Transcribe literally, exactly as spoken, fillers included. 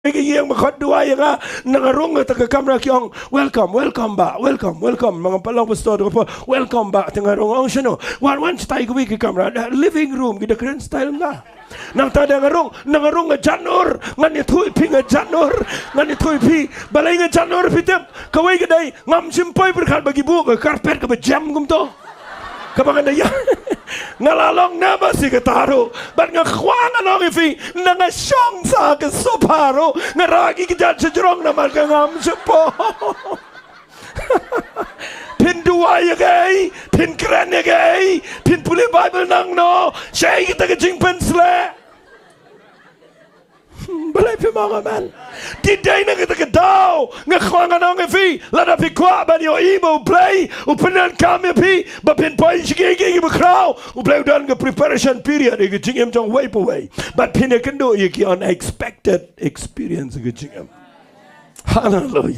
Ki ïeng ba khot duwai ïa nga, nang rung kata ka kamra ki ong, "Welcome, welcome bah, welcome, welcome." Ma nga pat long pastor, welcome bah, te nga rung ong shano. Wan, wan shatai kawei ka kamra, living room, ki da kren style nga. Nangta da nga rung, nang rung nga jan ur, ngan ïathuh ïa phi nga jan ur, ngan ïathuh ïa phi, balei nga jan ur phi tip, kawei ka dei, ngam shym poi pyrkhat ba ki buh ka carpet kaba jem kumto. Kaba ngan da ïa. Nga la long na ba shi katta ruh. Bad nga kwah ngan ong ïa phi, nang nga shong sha ka sofa ruh, nga rah ki kjat shajrong namar ka ngam shym poi. Phin duwai ïa kaei, phin kren ïa kaei, phin pule Bible nangno, shaei kata ka jingpynsleh. Hmm, balei phim ong amen? Te dei na kata ka daw nga kwah ngan ong ïa phi, lada phi kwah ban ïohi ba U Blei u pyndonkam ïa phi ba phin poi sha kiei kiei kiba khraw, U Blei u don ka preparation period ïa ka jingim jong uwei pa uwei. Bad phin ïakynduh ïa ki unexpected experience ïa ka jingim. Hallelujah.